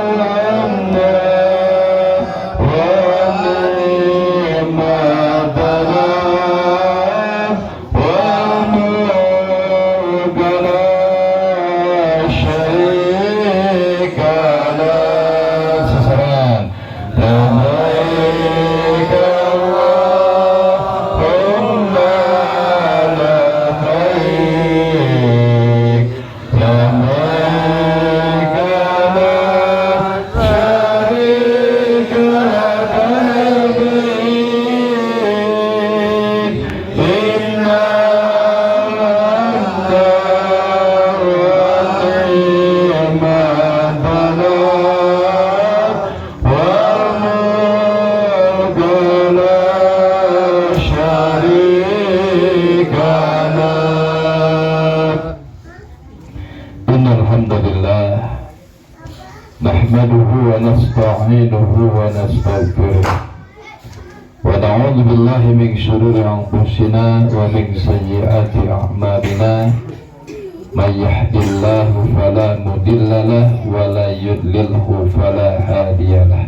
ونعم الدلال والملك لا شريك له. Sasaran. لبيك اللهم لبيك، لبيك لا شريك لك لبيك، إن الحمد ونعم الدلال والملك لا شريك لك. إن الحمد لله نحمده ونستعينه ونستغفره ونعوذ بالله من شرور أنفسنا ومن سيئات أعمالنا، من يهد الله فلا مضل له ولا يضلله فلا هادي له.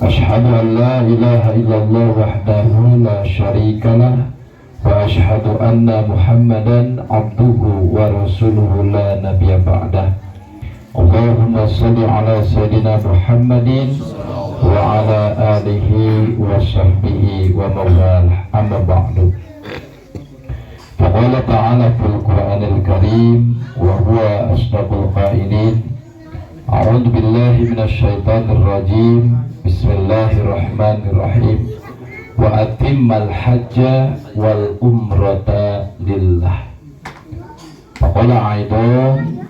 أشهد أن لا إله إلا الله وحده لا شريك له وأشهد أن محمدا عبده ورسوله لا نبي بعده. اللهم صل على سيدنا محمد وعلى آله وصحبه ومن والاه. أما بعد، فقال تعالى في القرآن الكريم وهو أصدق القائلين: أعوذ بالله من الشيطان الرجيم، بسم الله الرحمن الرحيم، وأتموا الحج والعمرة لله. فقال أيضا: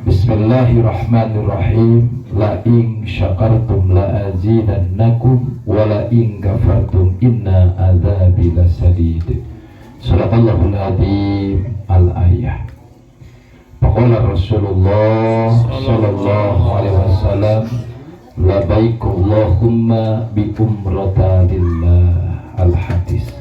بسم الله الرحمن الرحيم، لئن شكرتم لأزيدنكم ولئن كفرتم إن عذابي لشديد. صدق الله العظيم. الآية. فقال رسول الله صلى الله عليه وسلم: لبيك اللهم بعمرة لله. الحديث.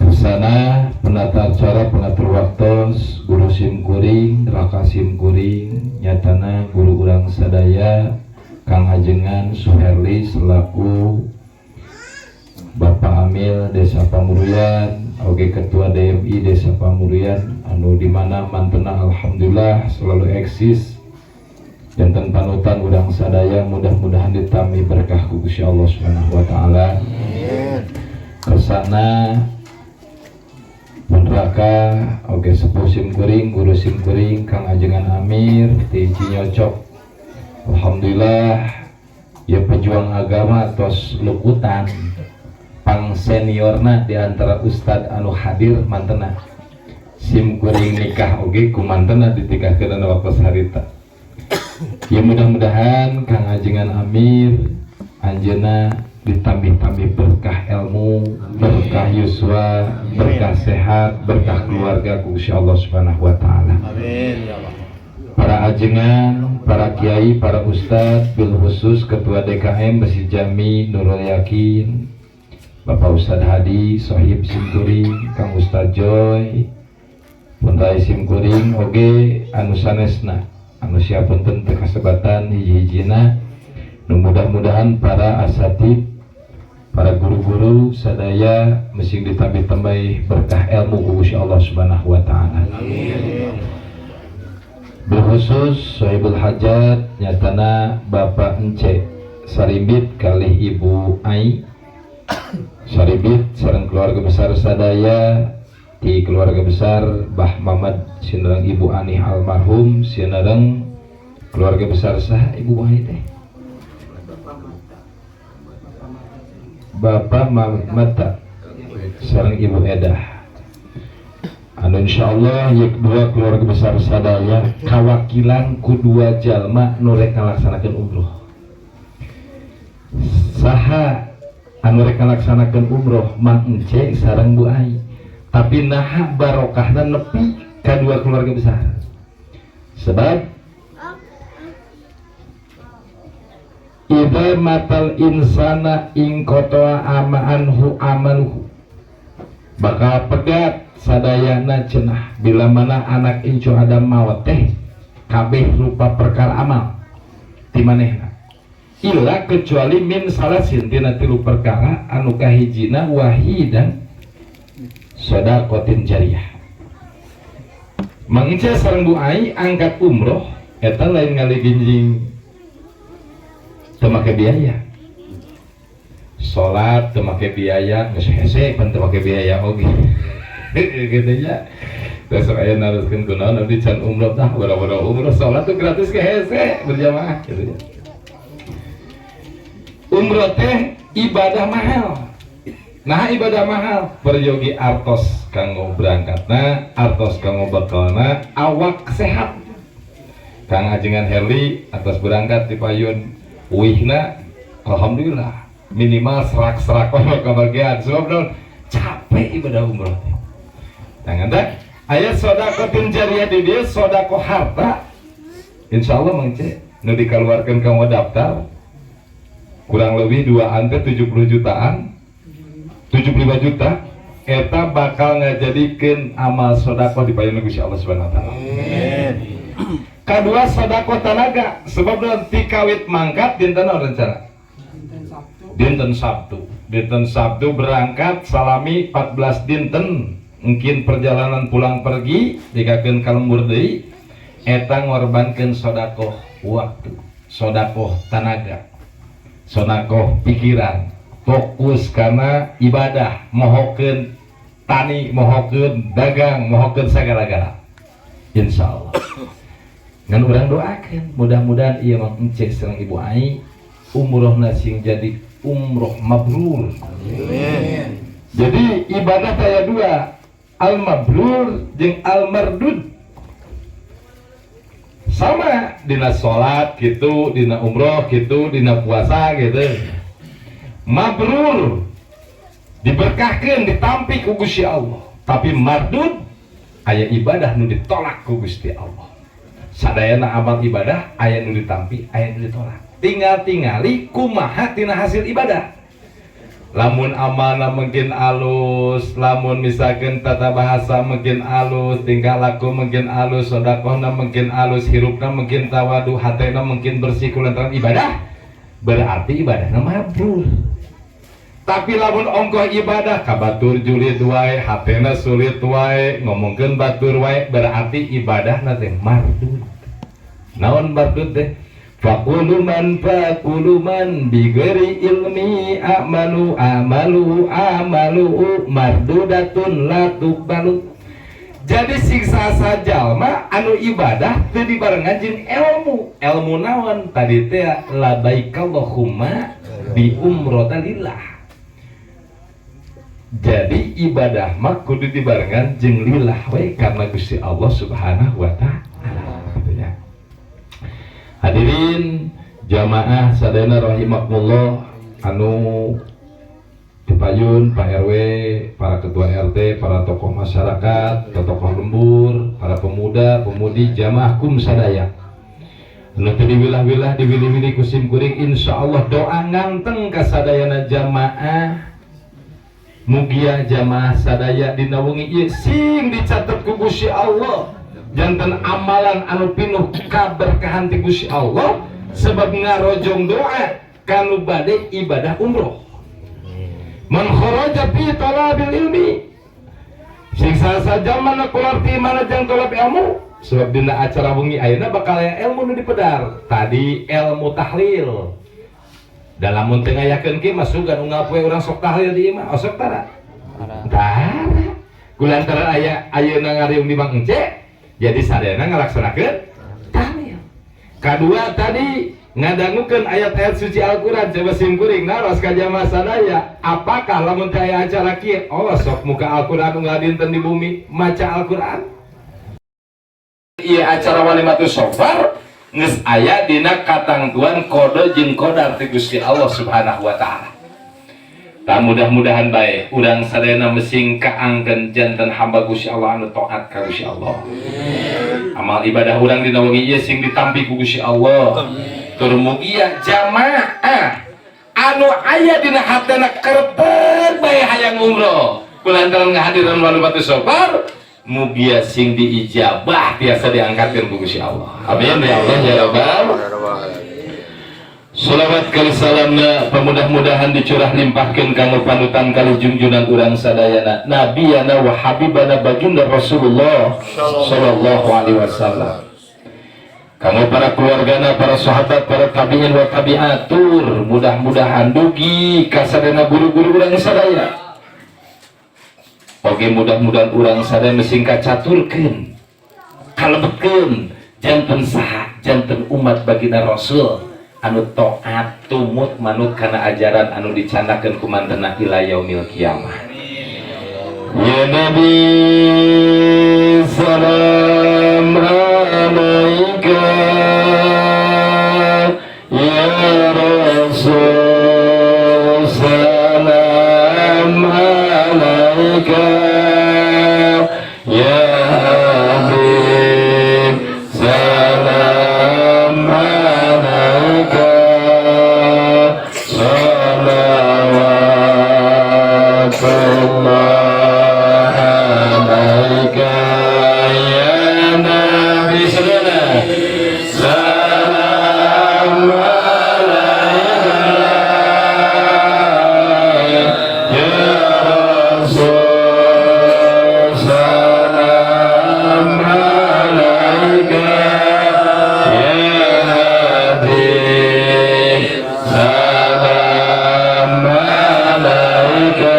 Bersana penata acara, pengatur waktu, guru sim kuring, raka sim kuring, nyatana guru urang sadaya, Kang Ajengan Suherli selaku Bapak Amil Desa Pamuruyan, oke, Ketua DMI Desa Pamuruyan, anu dimana mantena alhamdulillah selalu eksis janten panutan urang sadaya, mudah-mudahan ditambih berkah ku Gusti Allah Subhanahu wa taala. Kersana pun raka, oke, sepuh sim kuring, guru sim kuring, Kang Ajengan Amir di Cinyocok, alhamdulillah ya, pejuang agama tos lukutan pang seniorna di antara ustad anu hadir. Mantena sim kuring nikah oge ku mantena ditikahkeun waktu harita ya. Mudah-mudahan Kang Ajengan Amir anjeuna ditambih-tambih berkah ilmu, berkah yuswa, berkah sehat, berkah keluarga ku Gusti Allah Subhanahu wa taala. Amin ya Allah. Para ajengan, para kiai, para ustadz, bil khusus Ketua DKM Masjid Jami Nurul Yakin, Bapak Ustadz Hadi, Sohib Simkuring, Kang Ustadz Joy, pun rai simkuring, oge anu sanesna, anu siapunten teu kasebatan hiji-hijina, nu mudah-mudahan para asatid, para guru-guru sadaya mesing ditambih-tambah berkah ilmu ku Gusti Allah Subhanahu wa taala. Amin. Berkhusus Sohibul Hajat nyatana Bapak Ence Sarimbit kalih Ibu Ai Saribit sareng keluarga besar sadaya di keluarga besar Bah Mamad sinareng Ibu Ani almarhum sinareng keluarga besar. Sah Ibu Ai teh? Bapak Mata sareng Ibu Edah, anu insyaallah ieu dua keluarga besar sadaya kawakilan ku dua jalma nu rek ngalaksanakeun umroh. Saha anu rek ngalaksanakeun umroh? Mang Ence sareng Bu Ai. Tapi naha barokahna nepi ka dua keluarga besar? Sebab إذا مات الإنسان انقطع عنه عمله, bakal pegat sadayana cenah bila mana anak incu Adam maot teh, kabeh rupa perkara amal. Ti manehna illa kecuali min salasin, tina tilu perkara. Anu kahijina wahidan sodaqotin jariyah. Mang Ica sareng Bu Ai angkat umroh eta lain ngaliginjing teu make biaya, salat teu make biaya, geus hese pan teu make biaya oge gitu ya. Terus aya naroskeun kunaon abdi can umroh, tah bara-bara umroh salat tuh gratis ke hese berjamaah gitu ya. Umroh teh ibadah mahal. Nah, ibadah mahal peryogi artos kanggo berangkatna, artos kanggo bekalna, awak sehat. Kang Ajengan Herli atas berangkat di payun uihna, alhamdulillah minimal serak-serak kebagian, sebab naon? Capek ibadah umroh teh. Tangan teh aya sodakotin jariyah di dia, sodako harta. Insya Allah Mang Ce nu dikeluarkan kamu daftar kurang lebih dua ante 70 jutaan, 75 juta eta bakal ngajadikeun amal sodakoh di payun Gusti Allah Subhanahu wa Taala. Kedua, sodakoh tanaga, sebab nanti kawit mangkat dinten naon rencana? Dinten Sabtu. Dinten Sabtu. Dinten Sabtu berangkat salami 14 dinten mungkin perjalanan pulang pergi dikakeun ka lembur deui, eta ngorbankeun sodakoh waktu, sodakoh tanaga, sodakoh pikiran, fokus karena ibadah, mohokeun tani, mohokeun dagang, mohokeun segala-gala. Insya Allah ngan urang doakan mudah-mudahan iya Mang Ence sareng Ibu Ai umrohna sing jadi umroh mabrur. Jadi ibadah aya dua, al mabrur jeung al mardud. Sama dina salat gitu, dina umroh gitu, dina puasa gitu. Mabrur diberkahkan, ditampi ku Gusti Allah, tapi mardud aya ibadah nu ditolak ku Gusti Allah. Sadayana amal ibadah aya nu ditampi, aya nu ditolak, tinggal tingali kumaha tina hasil ibadah. Lamun amalna mungkin alus, lamun misalkan tata bahasa mungkin alus, tingkah laku mungkin alus, sodakohna mungkin alus, hirupna mungkin tawadu, hatena mungkin bersih kulantaran ibadah, berarti ibadahna mabrur. Tapi lamun ongkoh ibadah ka batur julid wae, hatena sulit wae, ngomongkeun batur wae, berarti ibadahna teh mardud. Naon mardud teh? Faqulu man bighairi ilmi a'malu amalu amalu mardudatun la tuqbalu. Jadi siksa sajalma anu ibadah teu dibarengan jeung ilmu. Ilmu naon tadi teh? Labaikallahumma bi umrotalillah. Jadi ibadah mah kudu dibarengan jeung lillah we, karena Gusti Allah Subhanahu wa Taala gitu ya. Hadirin jamaah sadayana rahimakumullah, anu dipayun Pak RW, para ketua RT, para tokoh masyarakat, tokoh lembur, para pemuda, pemudi, jamaah kum sadaya. Anu teu diwilah-wilah, diwili-wili ku sim kuring, insyaallah doa nganteng ka sadayana jamaah. Mugia jamaah sadaya dina wengi ieu sing dicatet ku Gusti Allah janten amalan anu pinuh kaberkahan ti Gusti Allah, sebab ngarojong doa kanu bade ibadah umroh. Man kharaja fi talabil ilmi, siksa saja mana keluar ti mana jang tolab ilmu, sebab dina acara wengi ayeuna bakal aya ilmu nu dipedar tadi, ilmu tahlil. Dalam mun teu ngayakeun ki masukan unggal poe urang sok tahlil di imah, osok tara? Tara. Kulantaran aya ayeuna ngariung di Mang Ence, jadi sadayana ngalaksanakeun tahlil. Kadua tadi ngadangukeun ayat-ayat suci Al-Qur'an. Coba sim kuring naros ka jamaah sadaya, apakah lamun teu aya acara kieu, oh sok muka Al-Qur'an unggal dinten di bumi maca Al-Qur'an? Ieu acara walimatus safar geus aya dina katangtuan qada jeung qadar ti Gusti Allah Subhanahu wa Taala. Tah, mudah-mudahan bae urang sadayana mesing kaangkeun janten hamba Gusti Allah anu taat ka Gusti Allah. Amal ibadah urang dina wengi ieu sing ditampi ku Gusti Allah. Tur mugia jamaah anu aya dina hatena kerep bae hayang umroh kulantaran ngahadiran walimatus safar, mugia sing diijabah, tiasa diangkatkeun ku Gusti Allah. Amin ya Allah ya Rabbal. Salawat kalih salamna pamudah-mudahan dicurah limpahkeun kanggo panutan kalih junjunan urang sadayana, nabiyana wa habibana baginda Rasulullah sallallahu alaihi wasallam, kanggo para keluargana, para sahabat, para tabi'in wa tabi'atur, mudah-mudahan dugi kasadayana guru-guru urang sadaya. Oke, mudah-mudahan urang sadaya sing kacaturkeun, kalebetkeun janten saha, janten umat baginda Rasul anu taat, tumut, manut kana ajaran anu dicandakeun ku mantena ila yaumil kiamah. Ya Nabi, salam alaika, ya Rasul, salam alaika, ya Habib, salam alaika, salawatullah alaika, ya Nabi, saudara, salam alaika, ya Rasul, salam alaika, ya Habib, salam alaika,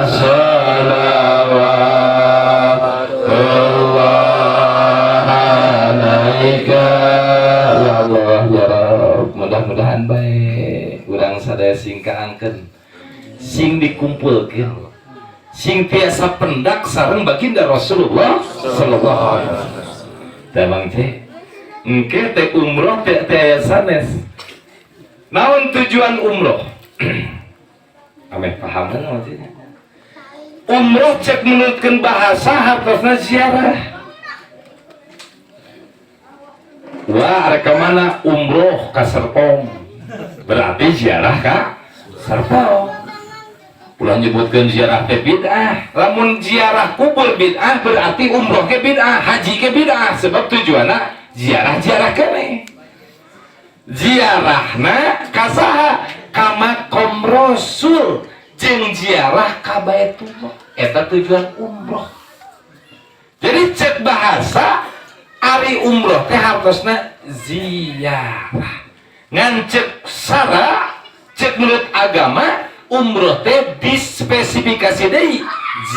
salawatullah alaika. Ya Allah, ya Rabb, mudah-mudahan baik urang sadaya sing kaangkeun, sing dikumpulkeun, sing tiasa pendak sareng baginda Rasulullah sallallahu alaihi wasallam. Teh Bang C, engke teh umroh teh teh aya sanes. Naon tujuan umroh? Ameh paham kan maksudnya? Umroh cek menurutkeun bahasa hartosna ziarah. Wah, rek ka mana? Umroh ka Serpong. Berarti ziarah ka Serpong. Ulah nyebutkeun ziarah teh bid'ah. Lamun ziarah kubur bid'ah, berarti umroh ke bid'ah, haji ke bid'ah, sebab tujuanna ziarah-ziarah keneh. Ziarahna ka saha? Ka makom Rasul jeung ziarah ka Baitullah. Eta tujuan umroh. Jadi cek bahasa ari umroh teh hartosna ziarah. Ngan cek sara, cek menurut agama, umroh teh dispesifikasi deui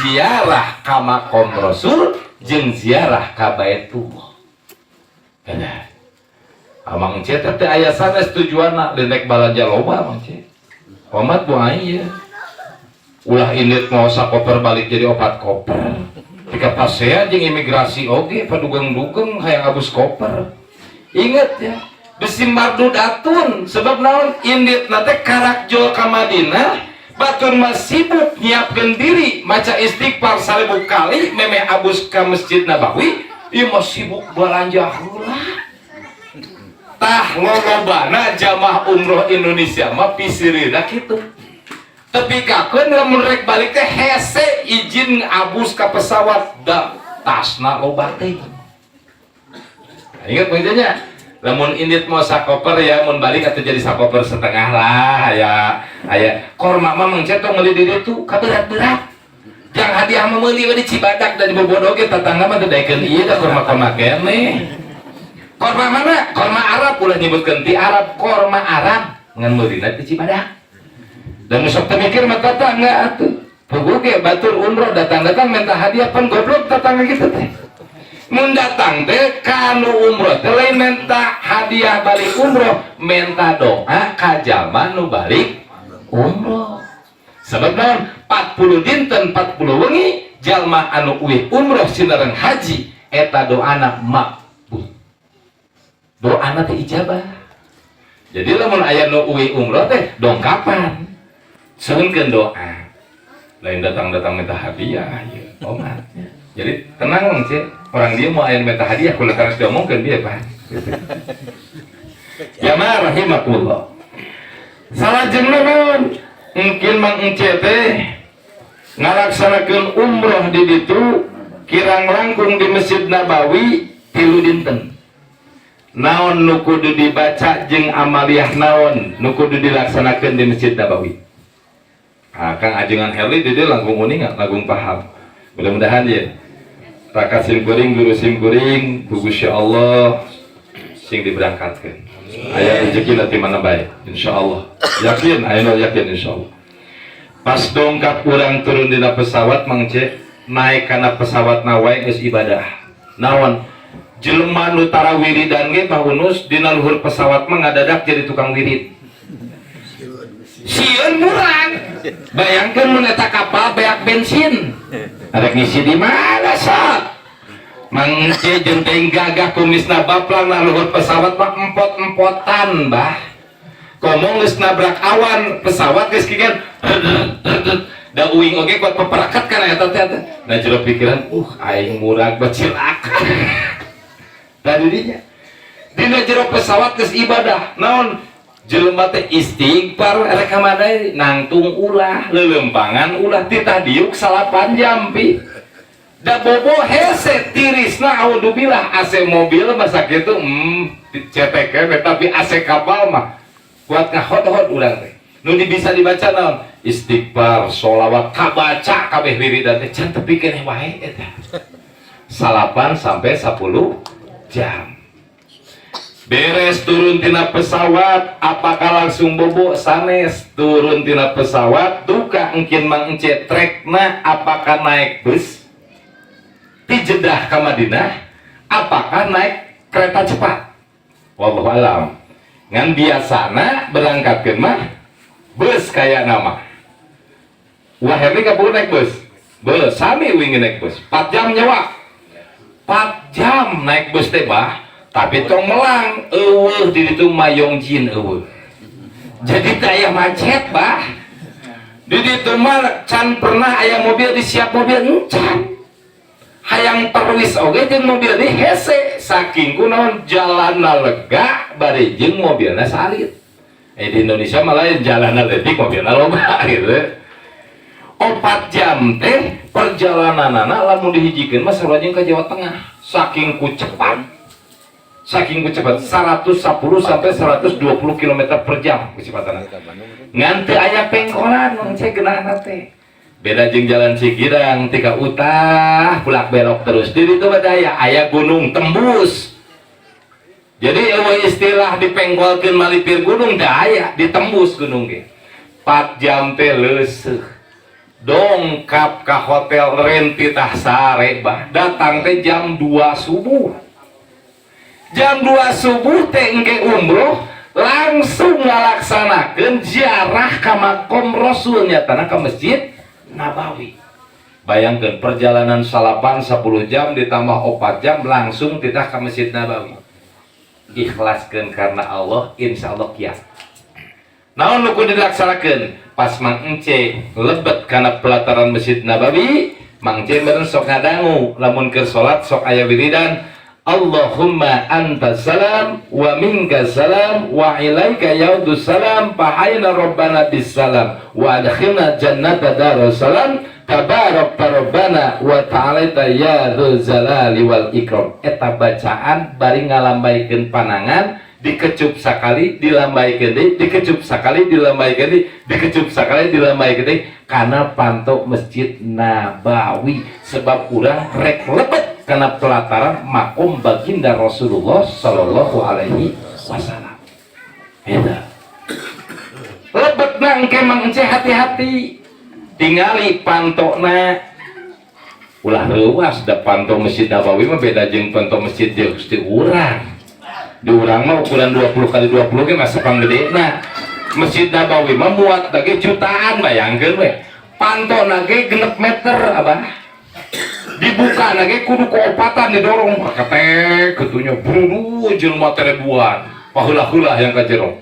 ziarah ka makom Rasul jeung ziarah ka Baitullah. Ada. Amang C teh aya sanes tujuanna, rek balanja loba Mang C. Komat buang ieu. Ulah indit mau sakoper balik jadi opat koper. Jika pasea jeung imigrasi oge padugeng-dugeng hayang abus koper. Ingat ya, besi mardudatun, sebab naon? Indit nate karak jol ka Madinah, batur mah sibuk nyiapkeun diri maca istighfar 1000 kali memeh abus ka Masjid Nabawi, ieu mah sibuk balanja heula. Tah, lolobana jamaah umroh Indonesia mah pisirina kitu. Tapi kakeun lamun rek balik teh hese izin abus ka pesawat, da tasna loba teh. Nah, ingat maksudnya, lamun indit mau sakoper ya, mun balik atau jadi sakoper setengah lah aya aya korma mah mengcet tong meuli di ditu, kaberat-berat. Jang hadiah mah meuli we di Cibadak dan di Bobodo ge, tetangga mah teu daekeun ieu da korma-korma keneh. Korma mana? Korma Arab, ulah nyebutkeun ti Arab, korma Arab ngan meulina di Cibadak. Dan sok teu mikir mah tetangga atuh. Puguh ge batur umroh datang-datang minta hadiah, pan goblok tetangga gitu teh. Mun datang teh kanu umroh teh lain minta hadiah balik umroh, minta doa ka jalma nu balik umroh. Sebab naon? 40 dinten 40 wengi jalma anu uih umroh sinareng haji eta doana makbul. Doana teh ijabah. Jadi lamun aya nu uih umroh teh dongkapan. Suhunkeun doa. Lain datang-datang minta hadiah ya, omat. Jadi tenang Mang C, orang dia mau aya minta hadiah kulo harus diomongkeun dia, Pak. Gitu. Ya ma rahimakumullah. Salajengna naon? Mungkin Mang Ence teh ngalaksanakeun umroh di ditu kirang langkung di Masjid Nabawi 3 dinten. Naon nu kudu dibaca jeung amaliyah naon nu kudu dilaksanakeun di Masjid Nabawi? Ah, Kang Ajengan Herli di dieu langkung uning, langkung paham. Mudah-mudahan ya. Raka sim kuring, guru sim kuring, ku Gusti Allah sing diberangkatkeun. Aya rezeki nanti mana baik, insyaallah. Yakin, ayo yakin insyaallah. Pas dongkap urang turun dina pesawat, Mang C, naik kana pesawat na wae geus ibadah. Naon? Jelema nu tara wiridan ge, Pak Unus, dina luhur pesawat mah ngadadak jadi tukang wirid. Sieun murang. Bayangkeun mun eta kapal beak bensin. Arek ngisi di mana sok? Mang C jeung teh gagah kumisna baplang na luhur pesawat mah empot-empotan, bah. Komo geus nabrak awan, pesawat geus kieu da uing oge kuat peperakat kana eta teh. Nah, jero pikiran, aing murag bacilaka. Tadi dinya dina jero pesawat geus ibadah. Naon? Jelema teh istighfar, rek ka mana nangtung ulah, leuleumpangan ulah, titah diuk 9 jam pi. Da bobo hese tirisna, audzubillah. AC mobil masa kitu cetek tapi AC kapal mah kuat ngahod-hod urang teh. Nu bisa dibaca naon? Istighfar, sholawat, kabaca kabeh wiridan teh can tepi keneh wae eta. 9 sampai 10 jam. Beres turun tina pesawat, apakah langsung bobo? Sanes. Turun tina pesawat duka engkin Mang Ence trekna apakah naik bus di Jeddah ke Madinah, apakah naik kereta cepat, wallahu alam. Ngan biasana berangkatkeun mah bus. Kayak nama wah Herli kabur naik bus, bus sami wingi naik bus 4 jam nyawa, 4 jam naik bus teh, bah. Tapi tong melang, euweuh di ditu mayong jin, euweuh. Jadi teu aya macet, bah. Di ditu mah can pernah aya mobil di siap mobil encan. Hayang perwis oge jeung mobil di hese, saking kunaon jalanna lega bari jeung mobilna salit. Eh, di Indonesia malah jalanna leutik, mobilna loba gitu. 4 jam teh perjalananana lamun dihijikeun mah sarua jeung ka Jawa Tengah, saking ku cepat, 110 sampai 120 km per jam kecepatan. Ngan teu aya pengkolan, Mang C, geunahna teh beda jeung jalan Cikidang tika utah bulak belok terus. Di ditu mah aya aya gunung tembus, jadi euweuh istilah dipengkolkeun malipir gunung, teu aya, ditembus gunung ge. 4 jam teh leuseuh. Dongkap ka hotel rentitah sare, bah. Datang teh jam 2 subuh. Jam 2 subuh teh engke umroh langsung ngalaksanakeun ziarah ka makom Rasul, nyatana ka Masjid Nabawi. Bayangkan perjalanan 9 10 jam ditambah 4 jam langsung tidak ke Masjid Nabawi. Ikhlaskan karena Allah, insya Allah kiat. Naon nu kudu dilaksanakeun? Pas Mang Ence lebet kana pelataran Masjid Nabawi, Mang Ence meureun sok ngadangu lamun keur salat sok aya wiridan Allahumma anta salam wa minka salam wa ilaika yaudus salam fahayna rabbana bis salam wa adkhilna jannata darus salam tabarakta rabbana wa ta'alaita ya dzul jalali wal ikram. Eta bacaan bari ngalambaikeun panangan, dikecup sakali, dilambaikeun deui, dikecup sakali, dilambaikeun deui, dikecup sakali, dilambaikeun deui kana panto Masjid Nabawi, sebab urang rek lebet karena pelataran makom baginda Rasulullah Shallallahu Alaihi Wasallam. Eta. Lebet nang engke Mang Ence hati-hati. Tingali pantokna ulah reuas, da panto Masjid Nabawi mah beda jeung panto masjid di urang. Di urang mah ukuran 20 kali 20 ge masa panggedena. Masjid Nabawi mah muat lagi jutaan, bayangkeun we. Pantona ge 6 meter, abah. Dibuka lagi kudu keopatan didorong ketek ketunya buru jelema teh ribuan paheula-heula yang ka jero.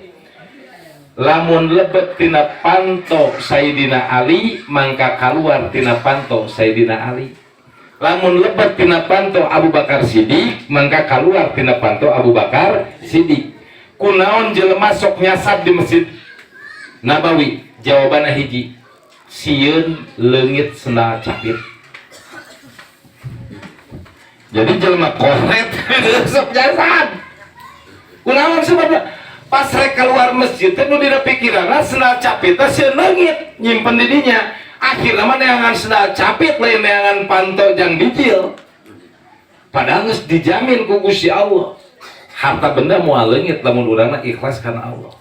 Lamun lebet tina panto Sayyidina Ali, mangka keluar tina panto Sayyidina Ali. Lamun lebet tina panto Abu Bakar Siddiq, mangka keluar tina panto Abu Bakar Siddiq. Kunaon jelema sok nyasab di Masjid Nabawi? Jawabannya hiji, sieun leungit sendal capit. Jadi jelema koret sok nyasab. Kunaon sebabna? Pas rek keluar masjid teh nu dina pikiranna sendal capit teh sieun leungit, nyimpen di dinya. Akhirna mah neangan sendal capit, lain neangan panto jang bijil. Padahal geus dijamin ku Gusti Allah. Harta benda moal leungit lamun urangna ikhlas karena Allah.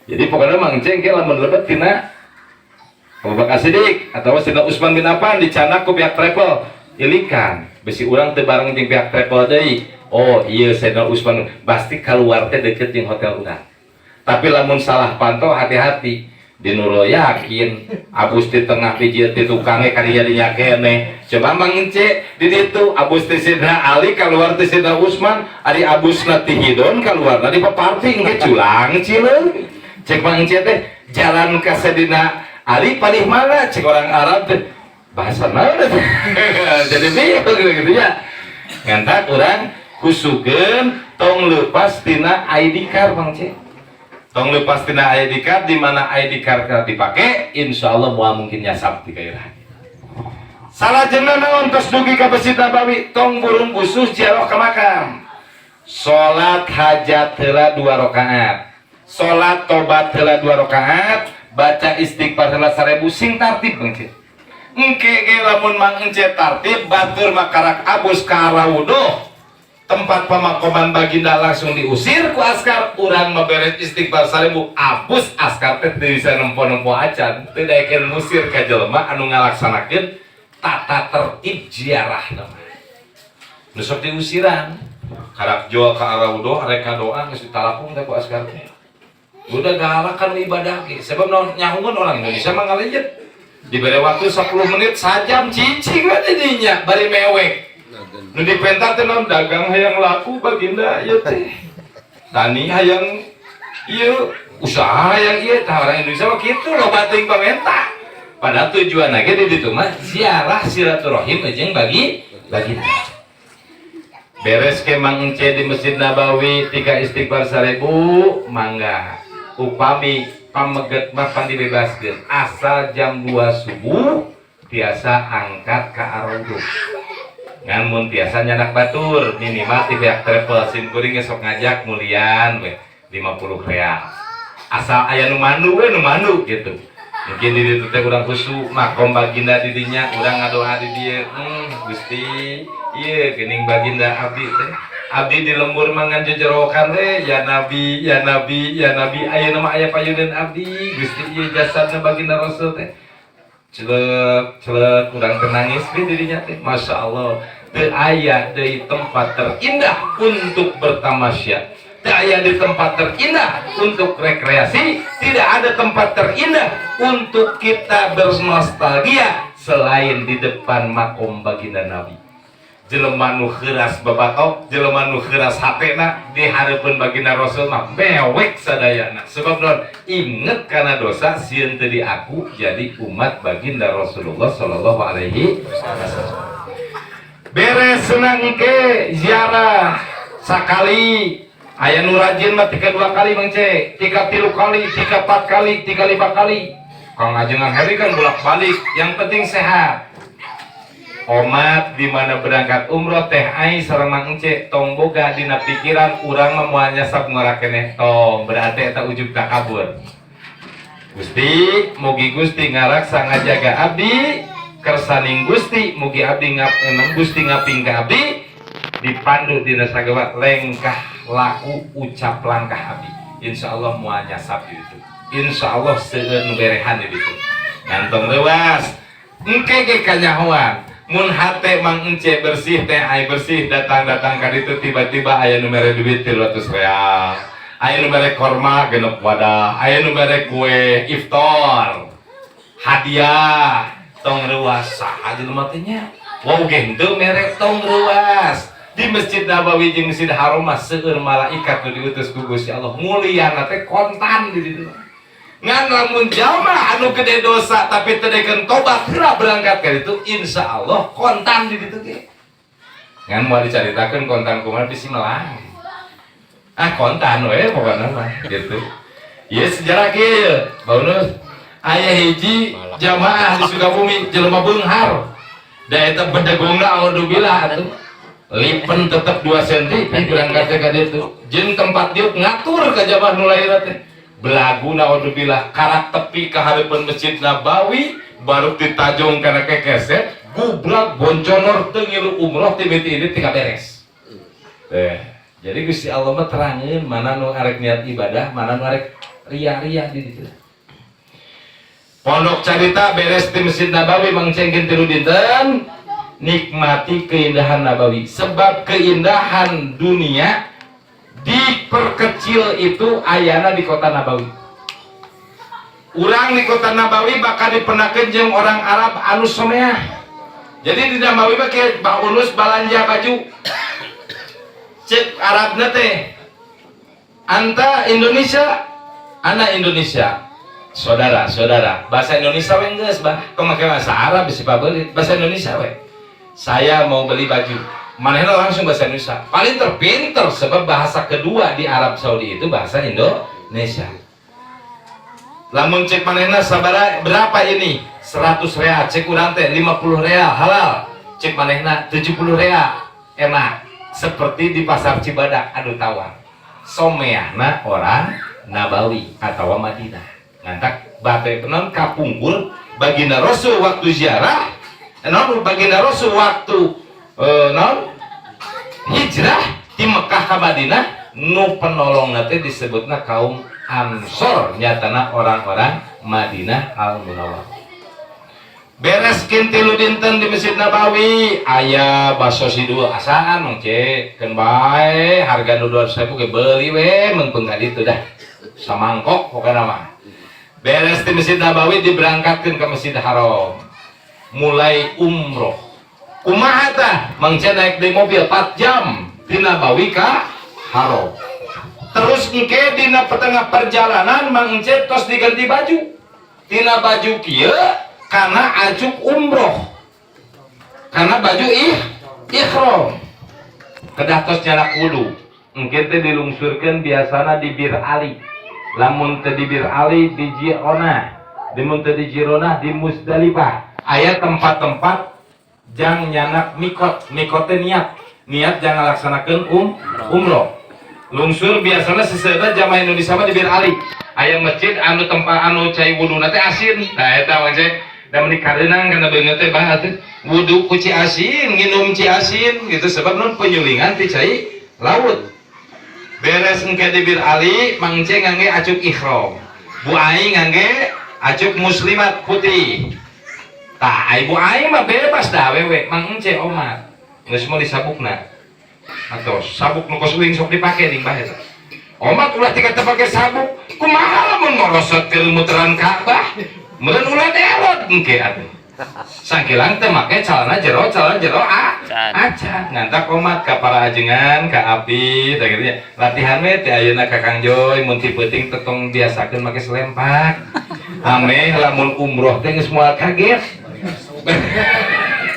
Jadi pokoknya Mang Ceng ke lamun lebet tina Abu Bakar Siddiq atau Sayyidina Utsman bin Affan dicandak ku pihak travel, ilikan bisi urang teu bareng jeung pihak travel deui. Oh iya, Sayyidina Utsman pasti keluar teh deket jeung hotel urang. Tapi lamun salah pantau, hati-hati. Di Nurul Yakin abus di tengah bijil di tukangnya kadinya dinya keneh. Coba Mang Ence di ditu abus ti Sayyidina Ali keluar ti Sayyidina Utsman, ari abusna ti Hidon keluar di paparti engke culang cileung. Cek Mang Ence teh, jalan ka Sayyidina Ali palih mana? Cek orang Arab teh, bahasa naon teh? Jadi bingung gitu ya. Ngantak urang khusukeun tong lepas tina ID card, Mang Ce. Tong lepas tina ID card. Di mana ID card dipake, insya Allah moal mungkin nyasab di kairah. Salajengna naon? Tos dugi ka Masjid Nabawi, tong burung khusus ziarah ke makam. Salat hajat heula dua rakaat, salat tobat heula dua rakaat, baca istighfar heula 1000. Sing tartib, Bang Ce. Engke ge lamun Mang Ence tartib, batur makarak abus ka Raudhah, tempat pemakaman baginda, langsung diusir ku askar. Urang beres istighfar 1000, abus askar teh teu bisa nempo-nempo acan. Teu daekeun musir ka jelema anu ngalaksanakeun tata tertib ziarah nama. Nu sok diusiran karak jual ka Raudhah, reka doa geus ditalapung teh ku askar teh. Udah galak kan ibadah ge. Sebab naon? Nyahungeun orang Indonesia mah ngalejet, diberi waktu 10 menit, sajam cicing we dinya bari mewek. Nu dipenta teh naon? Dagang hayang laku baginda, ieu teh tani hayang ieu, usaha hayang ieu. Tah, orang Indonesia mah kitu, loba teuing pamenta. Padahal tujuan ge di ditu mah ziarah silaturahim jeung bagi baginda. Beres ke Mang Ence di Masjid Nabawi, tiga istighfar 1000, mangga. Upami pameget mah pan dibebaskeun, asal jam 2 subuh tiasa angkat ke Arauduh. Ngan mun tiasa nyanak batur, minimal ti pihak travel sim kuring sok ngajak mulian we 50 real, asal aya nu mandu we, nu mandu gitu. Mungkin di ditu teh urang khusyuk, makom baginda di dinya, urang ngadoa di dieu, Gusti, ieu geuning baginda abdi teh, abdi di lembur mangan jejerokan we, ya Nabi, ya Nabi, ya Nabi, ayeuna mah aya payuneun abdi, Gusti, ieu jasadna baginda Rasul teh. Celek celek, urang teh nangis we di dinya teh. Masya Allah, teu aya deui tempat terindah untuk bertamasya, teu aya di tempat terindah untuk rekreasi, tidak ada tempat terindah untuk kita bernostalgia selain di depan makom baginda Nabi. Jelema nu heuras babatok, jelema nu heuras hatena, di hareupeun baginda Rasul mah mewek sadayana. Sebab naon? Inget kana dosa, sieun teu diaku jadi umat baginda Rasulullah sallallahu alaihi wasallam. Beres senang ke ziarah sakali, aya nu rajin mah tiga dua kali, Bang C, tiga tilu kali, tiga empat kali, tiga lima kali. Kang Ajengan Heri kan bolak balik, yang penting sehat. Omat di mana berangkat umroh teh ai sareng Mang Ence, tong boga dina pikiran urang mah moal nyasab, ngora keneh, tong. Berarti eta ujub takabur. Gusti, mugi Gusti ngaraksa ngajaga abdi, kersaning Gusti, mugi abdi ngap Gusti ngaping ka abdi, dipandu dina sagala lengkah laku ucap langkah abdi. Insyaallah moal nyasab di ditu, insyaallah seueur nu berehan di ditu. Ngantong leuwas, engke ge kanyahoan mun hate Mang Ence bersih, teh ai bersih, datang-datang ka ditu tiba-tiba aya nu mere duit 300 real, aya nu mere korma genep wadah, aya nu mere kue iftar, hadiah. Tong reuas, saha jelema teh nya? Wow ge henteu mere, tong reuas. Di Masjid Nabawi jeung Masjid Haram mah seueur malaikat nu diutus ku Gusti Allah, mulyana teh kontan di ditu. Ngan lamun jalma anu gede dosa tapi teu daekeun tobat heula berangkat ka ditu, insyaallah kontan di ditu ge. Ngan moal dicaritakeun kontan kumaha, bisi melang. Ah, kontan we pokokna mah gitu. Ieu sejarah kieu, Baunus. Aya hiji jamaah di Sukabumi, jelema beunghar. Da eta bedegongna, alhamdulillah atuh. Lipen tetep 2 cm berangkat ka ditu. Jeung tempat diuk ngatur ka jamaah nu lahir teh. Belagu, naudzubillah, karak tepi ka hareupeun Masjid Nabawi, baru ditajong kana kekeset, gubrak bonconor, teu ngilu umroh ti mimiti ini tinggal beres. Teh. Jadi Gusti Allah mah terangeun mana nu arek niat ibadah, mana nu arek ria-ria di ditu. Pondok carita, beres di Masjid Nabawi, Mang Cengkin tilu dinten, nikmati keindahan Nabawi, sebab keindahan dunia diperkecil itu ayana di kota Nabawi. Urang di kota Nabawi bakal dipendakeun jeung orang Arab anu someah. Jadi di Nabawi mah kieu, Pak Unus balanja baju, cek Arabna teh, "Anta Indonesia?" "Ana Indonesia." "Saudara, saudara." Bahasa Indonesia we geus, bah. Kok make bahasa Arab bisi pabelit? Bahasa Indonesia we. "Saya mau beli baju." Manehna langsung bahasa Indonesia. Paling terpinter, sebab bahasa kedua di Arab Saudi itu bahasa Indonesia. Lamun cek manehna, "Sabara, berapa ini?" "100 real." Cek urang teh, "50 real halal." Cek manehna, "70 real enak." Seperti di pasar Cibadak anu tawar. Someahna orang Nabawi atau Madinah. Ngantak bate non kapungkur baginda Rasul waktu ziarah, non baginda Rasul waktu non hijrah di Mekah ke Madinah, nu penolong teh disebutna kaum Ansor, nyatana orang-orang Madinah Al Munawwarah. Beres kin tilu dinten di Masjid Nabawi, aya baso sidul asaan, Mang Ce, keun bae harga nu 200.000 ge beuli we, meungpeung ka ditu dah samangkok pokokna mah. Beres di Masjid Nabawi, diberangkatkan ke Masjid Haram, mulai umroh. Kumaha tah, Mang Ce? Naik di mobil 4 jam di Nabawi ka Haram. Terus engke dina petengah perjalanan Mang Ce tos diganti baju, tina baju kieu karena acuk umroh, karena baju ihram, kedah tos nyandak wudu. Engke teh dilungsurkeun biasana di Bir Ali, lamun teu di Bir Ali di Jirona, di teu di Jirona di Musdalifah. Aya tempat-tempat jang nyandak mikot. Mikot teh niat, niat jang ngalaksanakeun umroh. Lungsur biasanya seseuna jamaah Indonesia mah di Bir Ali, aya masjid anu tempat anu cai wuduna teh asin. Nah, eta mah cai da meuni kareunang kana beungeut teh, bah, atuh wudu ku ci asin, nginum ci asin gitu, sebab non penyulingan ti cai laut. Beres engke di Bir Ali, Mang Ce ngangge acuk ihram, Bu Ai ngangge acuk muslimat putih. Tah, ai Bu Ai mah bebas dah awewe. Mang Ence omat geus meuli sabukna atau sabuk nu kos uing sok dipake ning bae eta. Omat ulah tika teu pake sabuk, kumaha lamun morosot ke muteran Ka'bah? Meureun ulah delot engke atuh. Sangkilang teu make celana jero, celana jero a Acan. Acan. Ngantak omat ka para ajengan, ka api tah kitu nya. Latihan we teh ayeuna ka Kang Joy, mun ti peuting tetong biasakeun make selempak. Ameh lamun umroh teh geus moal kaget.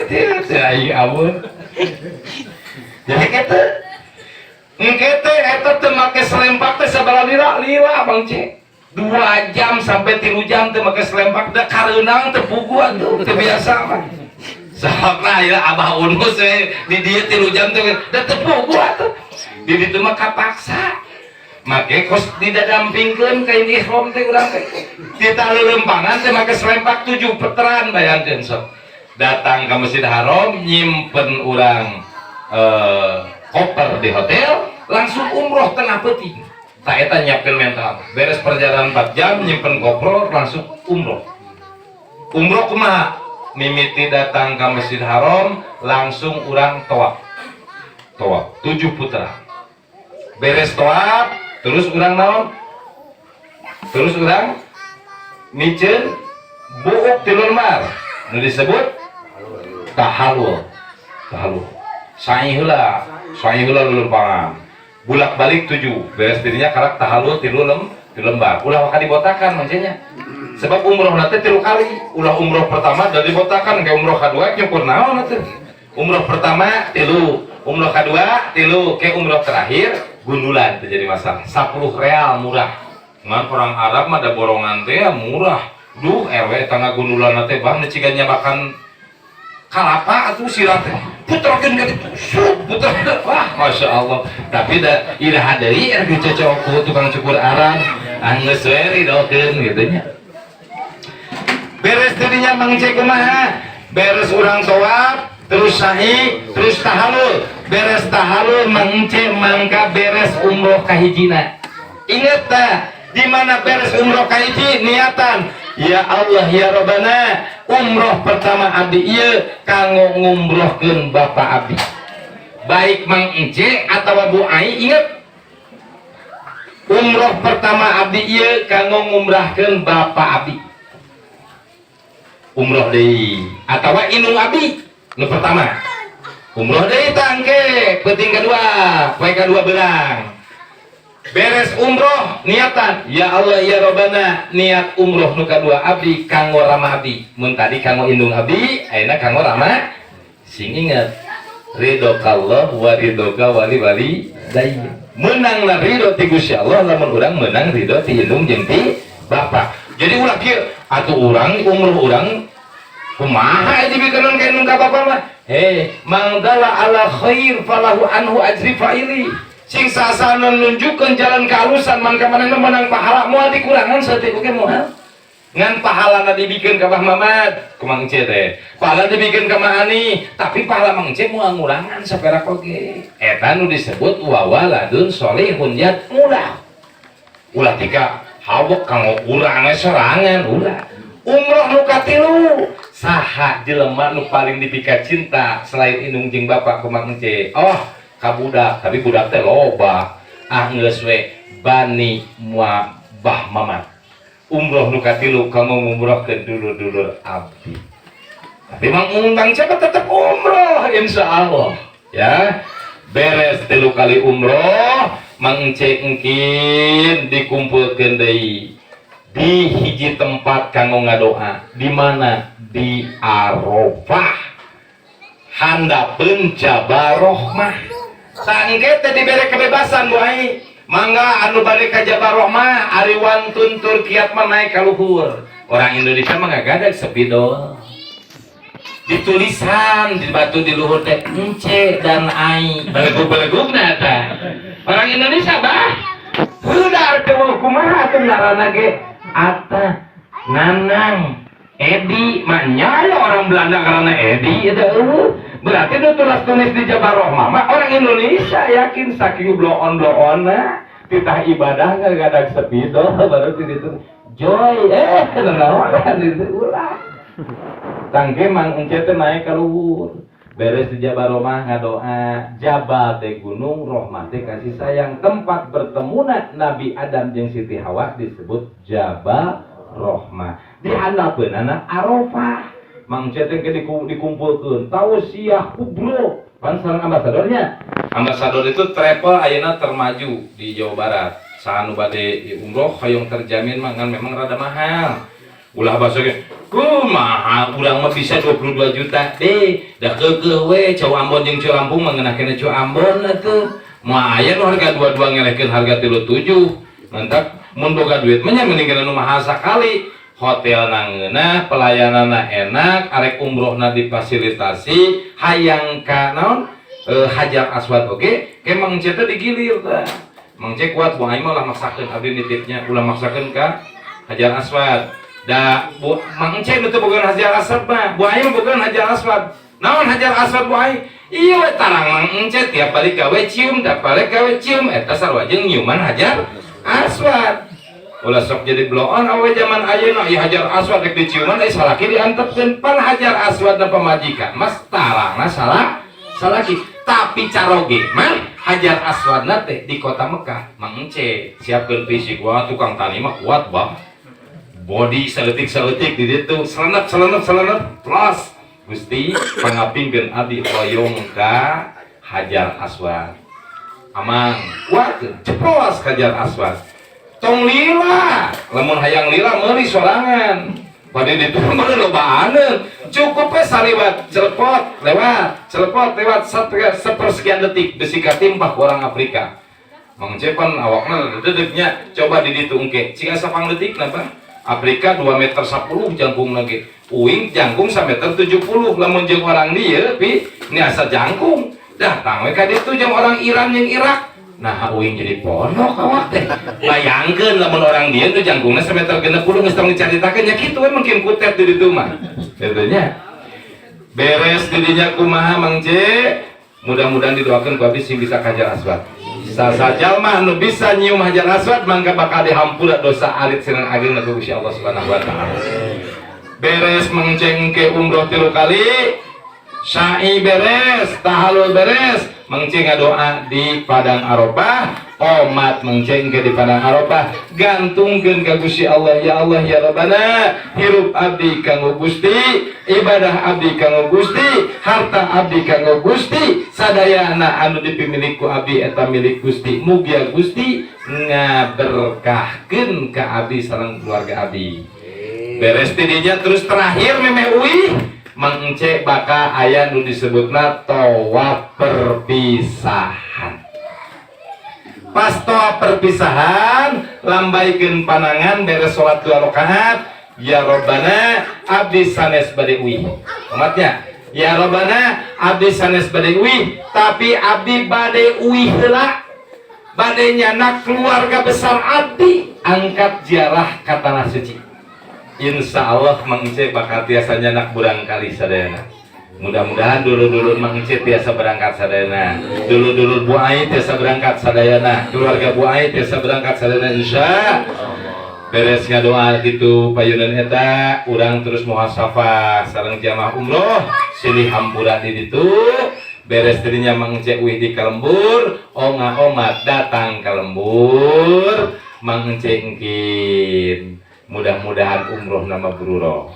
Teu aing amun. Jadi kitu. Engke teh eta teu make selempak teh sabaraha lila lila, Bang C? 2 jam sampai 3 jam teu make selempak, da kareunang teu puguh atuh, teu biasa mah. Sok lah ya Abah Unus we di dieu 3 jam teh da teu puguh atuh. Di ditu mah kapaksa. Make kos didadampingkeun kain ihram teh urang teh. Kita leuleumpangan teh make selempak tujuh putaran, bayangkeun sok. Datang ke Masjid Haram, nyimpen urang koper di hotel, langsung umroh tengah peuting. Tah, eta nyiapkeun mental. Beres perjalanan 4 jam, nyimpen koper, langsung umroh. Umroh kumaha? Mimiti datang ke Masjid Haram, langsung urang tawaf. Tawaf tujuh putaran. Beres tawaf, terus urang naon? Terus urang miceun buuk tilu lembar. Nu disebut tahalul. Tahalul. Sa'i heula, sa'i heula leuleumpangan. Bulak-balik tujuh, beres dirinya karak tahalul tilu lembar. Ulah waka dibotakan mancenya. Sebab umroh nanti tilu kali. Ulah umroh pertama dari dibotakan, kayak umroh kedua nyukur naon atuh. Umroh pertama tilu, umroh kedua tilu, kayak umroh terakhir gundulan itu jadi masalah. 10 real murah. Ngan orang Arab mah ada borongan teh ya murah. Duh, RW tangga gundulan teh, bang, ciga makan. Kalapa atuh sirat teh. Puterkeun ka ditu. Sup, puter. Wah, Masya Allah. Tapi da iraha deui rek dicocok ku tukang cukur Arab. Anggeus we ridokeun gitu nya. Beres tidinya Mang Ence kumaha? Beres urang tawaf, terus sa'i, terus tahalul. Beres tahalul Mang Ence mangka beres umroh kahijina. Ingat tak? Di mana beres umroh kahiji niatan, ya Allah ya Robbana, umroh pertama abdi ieu kanggo ngumrohkeun bapak abdi. Baik Mang Ence atau Bu Ai, ingat, umroh pertama abdi ieu kanggo ngumrahkeun bapak abdi. Umroh deui atau indung abdi nu pertama. Umroh deui tangke penting kedua, poe kedua beurang. Beres umroh niatan, ya Allah ya Robbana, niat umroh nu kadua abdi kanggo rama abdi. Mun tadi kanggo indung abdi, ayeuna kanggo rama. Sing inget, ridhokallah wa ridhoka wali wali dai. Menang lah ridho ti Gusti Allah lamun urang menang ridho ti indung jeung ti bapak. Jadi ulah kieu atuh, urang umroh urang kumaha dibikeun ka indung ka bapak mah. Eh, man dalla ala khair falahu anhu ajri fa'ili. Sing sasana nunjukkeun jalan kehalusan mangka manehna menang pahala, moal dikurangan saeutik oge moal. Ngan pahalana dibikeun ka Bah Mamad ku Mang Ence teh, pahala dibikeun ka Ma Ani, tapi pahala Mang Ence moal ngurangan saperak oge. Eta nu disebut wa waladun solihun ulah ulah tika hawek kanggo urang we sorangan, ulah. Umroh nu katilu, saha jelema nu paling dipika cinta selain indung jeung bapak ku Mang Ence? Oh, ka budak, tapi budak teh loba. Ah, geus we bani mua Bah Mamad. Umroh nu katilu kanggo ngumrohkeun dulur-dulur abdi. Tapi mang undang siapa tetap umroh insya Allah ya. Beres tilu kali umroh, Mang Ence engkin dikumpulkeun deui di hiji tempat kanggo ngadoa. Di mana? Di Arafah, handapeun Jabal Rohmah. Tangke teh dibere kebebasan, Bu Ai. Mangga anu bade ka Jabal Rohmah, ari wantun Turkiat mah naik ka luhur. Orang Indonesia mah ngagadag spidol. Ditulisan di batu di luhur teh Ence dan Ai. Belegug-belegugna eta. Orang Indonesia bah. Udah teh kumaha atuh ngaranna ge? Ata, Nanang, Edi, maknya ya orang Belanda karena Edi itu eueuh. Berarti nu tulis tulis di Jabal Rohmah mah orang Indonesia, yakin, saking bloon-bloonna titah ibadah ngagadag spidol baru di ditu joy naon itu ulah. Tangke Mang Ence teh naik ka luhur. Beres di Jabal Rohmah ngadoa. Jabal teh gunung, Rohmah teh kasih sayang. Tempat bertemuna Nabi Adam jeung Siti Hawa disebut Jabal Rohmah. Di handapeunana Arafah. Mang Ence teh dikumpulkeun tausiah kubro pan sareng ambasadornya. Ambasador itu travel ayeuna termaju di Jawa Barat. Saha nu bade umroh hoyong terjamin mah, ngan memang rada mahal. Ulah bahasa ge kumaha, urang mah bisa 22 juta deh, da keukeuh we cau Ambon jeung cau Lampung mah ngeunah keneh cau Ambon atuh. Moal aya nu harga 22 ngelehkeun harga 37. Mantap, mun boga duit mah nya mending nu mahal sakali. Hotel ngeunah, pelayananna enak, arek umrohna difasilitasi, hayang ka naon Hajar Aswad oge, ke Mang Ence teh digilir tah. Mang Ence kuat, Bu Ai mah ulah maksakeun, abdi nitipnya ulah maksakeun ka Hajar Aswad. Da Bu Mang Ence nu teu boga Hajar Aswad mah, Bu Ai mah boga Hajar Aswad. Naon Hajar Aswad, Bu Ai? Iya we tarang Mang Ence tiap balik gawe cium, tiap balik gawe cium, eta sarua jeung nyiuman Hajar Aswad. Ulah sok jadi bloon awe zaman ayeuna, ieu Hajar Aswad rek diciuman euy salaki diantepkeun. Pan Hajar Aswad na pamajikan mas tarangna salah salaki, tapi caroge mah Hajar Aswadna teh di kota Mekah. Mang Ence siapkeun fisik, wah, tukang tani mah kuat bah, body saeutik-saeutik di ditu selenep selenep selenep plus. Gusti, pangapingkeun abdi hoyong ka Hajar Aswad. Amang kuat ceplos Hajar Aswad. Tong lila, lamun hayang lila meuli sorangan pada ditu mah lobaaneun. Cukup we saliwat, celepot lewat, celepot lewat sepersekian detik, besi katimpah ku orang Afrika. Mang Cepan awakna dedeknya coba di ditu engke cing sapang detik napa. Afrika 2 meter 10 jangkung lagi. Uing jangkung 1 meter 70. Lamun jeung orang dieu pi ini asa jangkung. Datang we ka ditu jeung orang Iran jeung Irak. Nah, uing jadi pondok awak teh. Bayangkeun lamun orang dieu tuh jangkungna 1 meter 60, geus tong dicaritakeun nya, kitu we mungkin kutet di ditu mah. Kitu nya. Beres didinya kumaha, Mang C? Mudah-mudahan didoakan ku abdi sing bisa ka Hajar Aswad. Saha jalma nu bisa nyium Hajar Aswad mangga bakal dihampura dosa alit sareng ageng ku Gusti Allah Subhanahu wa taala. Beres Mang C ke umroh tilu kali, sa'i beres, tahalul beres, Mang C ngadoa di Padang Arafah, omat Mang C ke di Padang Arafah, gantungkeun ka Gusti Allah, ya Allah ya Rabbana, hirup abdi kanggo Gusti, ibadah abdi kanggo Gusti, harta abdi kanggo Gusti, sadayana anu dipimilik ku abdi eta milik Gusti. Mugia Gusti ngaberkahkeun ka abdi sareng keluarga abdi. Beres tidinya, terus terakhir memeh uih, Mang Ence bakal aya nu disebutna tawaf perpisahan. Pas tawaf perpisahan, lambaikeun panangan beres salat dua rakaat, ya Robbana, abdi sanes bade uih. Umatnya, ya Robbana, abdi sanes bade uih, tapi abdi bade uih heula, bade nyandak keluarga besar abdi angkat ziarah ka tanah suci. Insya Allah Mang Ence bakal tiasa nyandak murangkalih sadayana. Mudah-mudahan dulur-dulur Mang Ence tiasa berangkat sadayana, dulur-dulur Bu Ai tiasa berangkat sadayana, keluarga Bu Ai tiasa berangkat sadayana, insya. Beres ngadoa gitu payunan eta, urang terus muhasabah sareng jamaah umroh, silih hampura di ditu. Beres dirinya, Mang Ence uih di kalembur, onga omat datang ka lembur Mang Ence. Engkin mudah-mudahan umroh na mabrur.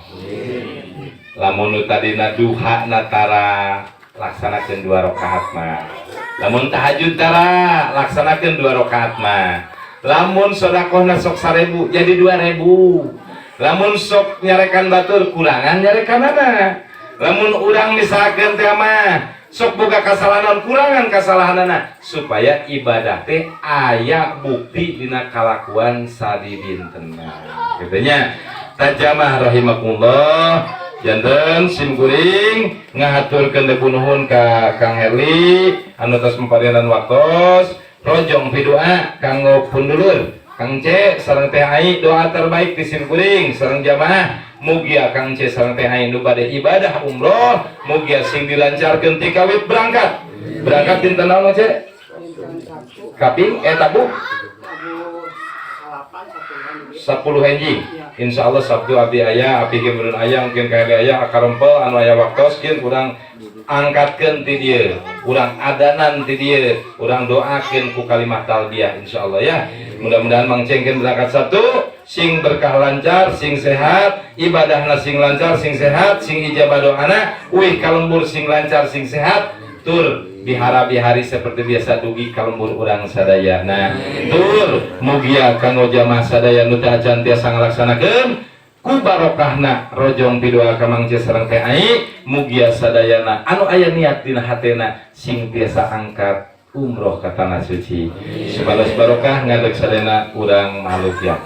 Lamun nu tadina duha na tara, laksanakeun dua rakaat mah. Lamun tahajud tara, laksanakeun dua rakaat mah. Lamun sodakohna sok 1000 jadi 2000. Lamun sok nyarekan batur, kurangan nyarekanana. Lamun urang misalkan teh mah sok boga kasalahan, kurangan kesalahanana, supaya ibadah teh aya bukti dina kalakuan sadidintena kitu nya. Tajamah rahimakumullah, janten sim kuring ngahaturkeun nuhun ka Kang Herli anu tos maparinan waktos. Rojong pidu'a kanggo pun dulur Kang C sareng Teh Ai. Doa terbaik di sim kuring sareng jamaah, mugia Kang C sareng Teh Ai nu bade ibadah umroh mugia sing dilancarkeun ti kawit berangkat. Berangkat dinten naon, C? Kaping tabu 10 enjing. Insya Allah Sabtu abdi aya, abdi kemudian aya, mungkin kaya aya akarempel anu aya waktos kin urang angkatkeun ti dieu, urang adanan ti dieu, urang doakeun ku kalimat talbiyah, insyaallah ya. Mudah-mudahan Mang Cengken berangkat Sabtu sing berkah, lancar, sing sehat, ibadahna sing lancar, sing sehat, sing ijabah doana, uih kalembur sing lancar, sing sehat, tur bihara-bihari seperti biasa dugi kalembur urang sadaya. Nah, tur mugia kanggo jamaah sadaya nu teu acan tiasa ngalaksanakeun, ku barokahna rojong pidoa ka Mang C sareng Teh Ai, mugia sadayana anu aya niat dina hatena sing tiasa angkat umroh ka tanah suci. Supados barokah ngadeg sadayana urang makhluk ya.